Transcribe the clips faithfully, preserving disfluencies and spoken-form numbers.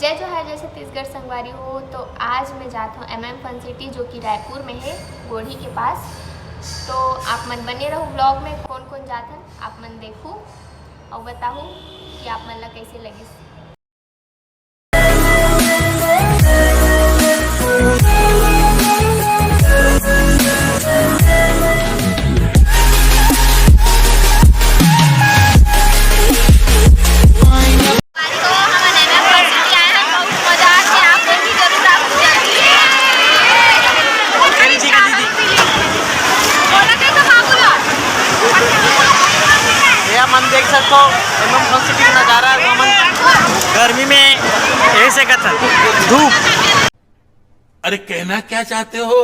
जय जोहार, जय छत्तीसगढ़ संगवारी हो। तो आज मैं जात हूँ एमएम फन सिटी, जो कि रायपुर में है, गोढ़ी के पास। तो आप मन बने रहो ब्लॉग में, कौन कौन जात हन आप मन देखू और बताहू कि आप मन ला कैसे लगिस। तो हमन एमएम फन सिटी आए हन, बहुत मजा आथे, आप मन भी जरूर आव। बोला कैसे बाबू ला? ये हमन देख सकथो, एमएम फन सिटी के नजारा, हमन गर्मी में ऐसे कथन धूप। अरे, कहना क्या चाहते हो?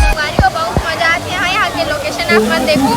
संगवारी हो, बहुत मजा आथे यहाँ, यहाँ के लोकेशन आप मन देखो।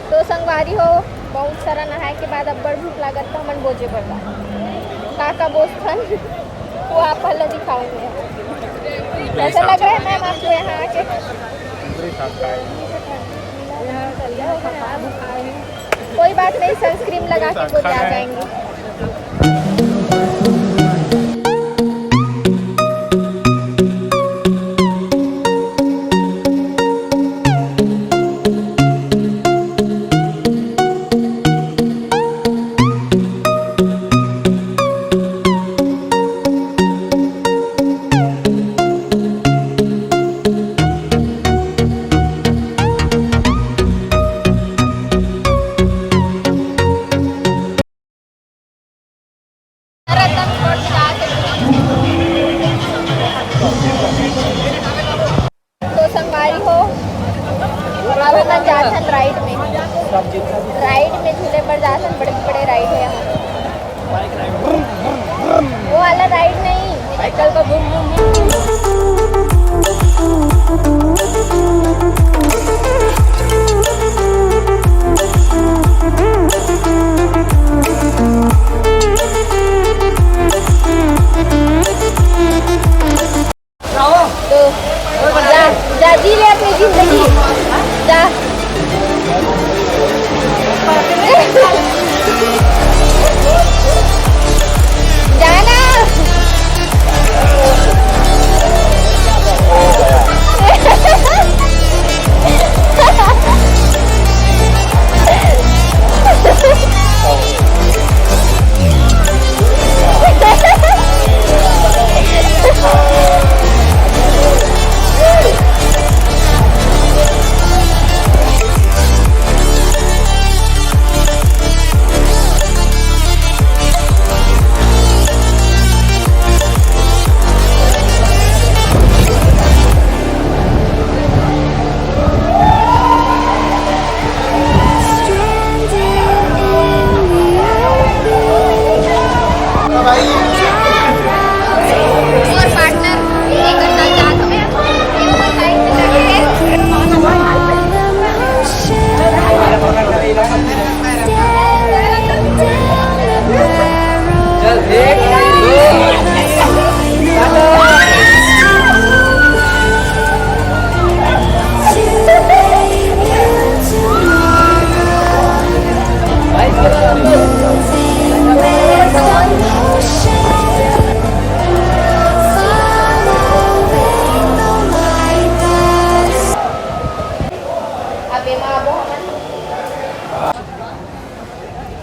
तो संगवारी हो, बहुत सारा नहाए के बाद अब्बड़ भूख लागत, तो हमन बोजे बर गा। का का बोजथन, वो आप ला दिखाऊंगी। कैसा लग रहा है मैम आपको यहाँ आके? कोई बात नहीं, सनस्क्रीन लगा के बोले आ जाएंगे। तो संगवारी हो, अब हमन जात हन राइड में। राइड में झूले बर जात हन, बड़े बड़े राइड है यहाँ। वो वाला राइड नहीं, साइकिल का बूम बूम बूम।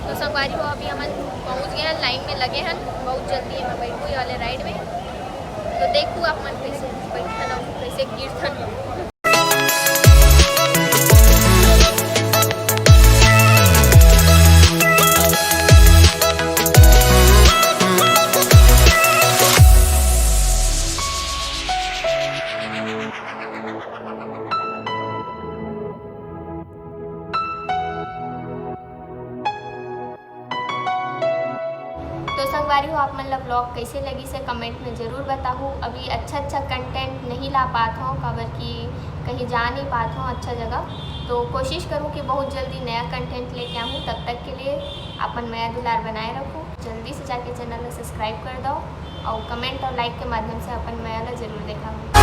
तो संगवारी हो, अभी हमन पहुंच गए हैं, लाइन में लगे हैं, बहुत जल्दी हमन बैठू ये वाले राइड में। तो देखू आप मन कैसे बैठन अउ कैसे गिरथन। तो संगवारी हो, आप मन ला vlog कैसे लगिस हे comment में जरूर बताहू। अभी अच्छा अच्छा content नहीं ला पात हों, काबर कि कहीं जा नहीं पात हों अच्छा जगह। तो कोशिश करूँ कि बहुत जल्दी नया content लेके आहूँ। तब तक के लिए अपन मया दुलार बनाए रखू। जल्दी से जाके channel ला subscribe कर दो और comment और like के माध्यम से अपन मया ला जरूर देखाहू।